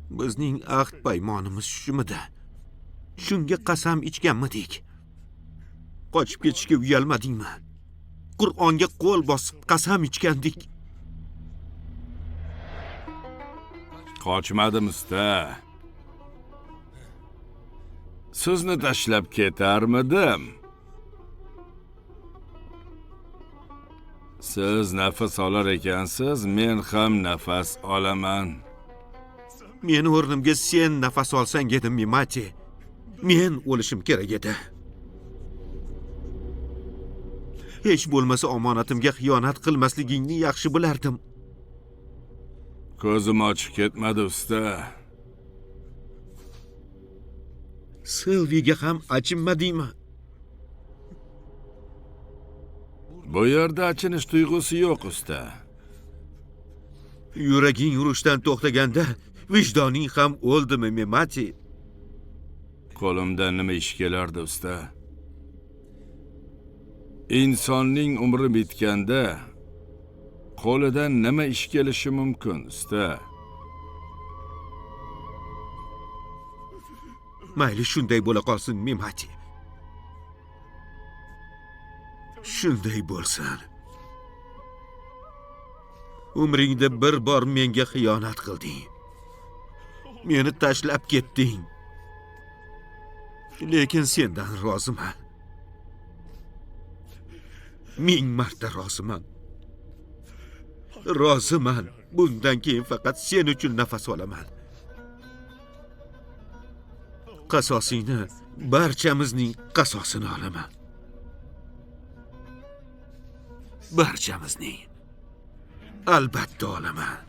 Bizning ahd paymonimiz shumidi? Shunga qasam ichganmidik? Qochib ketishga uyalmadingmi? Qur'onga qo'l bosib qasam ichgandik. Qochmadim usta. Sizni tashlab ketarmidim? Siz nafas olar ekansiz, men ham nafas olaman. Meni o'rnimga sen nafas olsang edi, Memati. Men o'lishim kerak edi. Hech bo'lmasa omonatimga xiyonat qilmasligingni yaxshi bilardim. Ko'zim ochiq ketmadi usta. Silviga ham achinmadingmi? Bu yerda achinish tuyg'usi yo'q usta. Yuraging urishdan to'xtaganda vijdoning ham o'ldimi, Memati? Qo'limdan nima ish kelardi usta? Insonning umri bitganda qo'lidan nima ish kelishi mumkin usta? Mayli, shunday bo'la qolsin, Memati. Shunday bo'lsin. Umringda bir bor menga xiyonat qilding. Meni tashlab ketding. Lekin sendan roziman. 1000 marta roziman. Roziman. Bundan keyin faqat sen uchun nafas olaman. Qasosingni, barchamizning qasosini olaman. Barchamizning. Albatta olaman.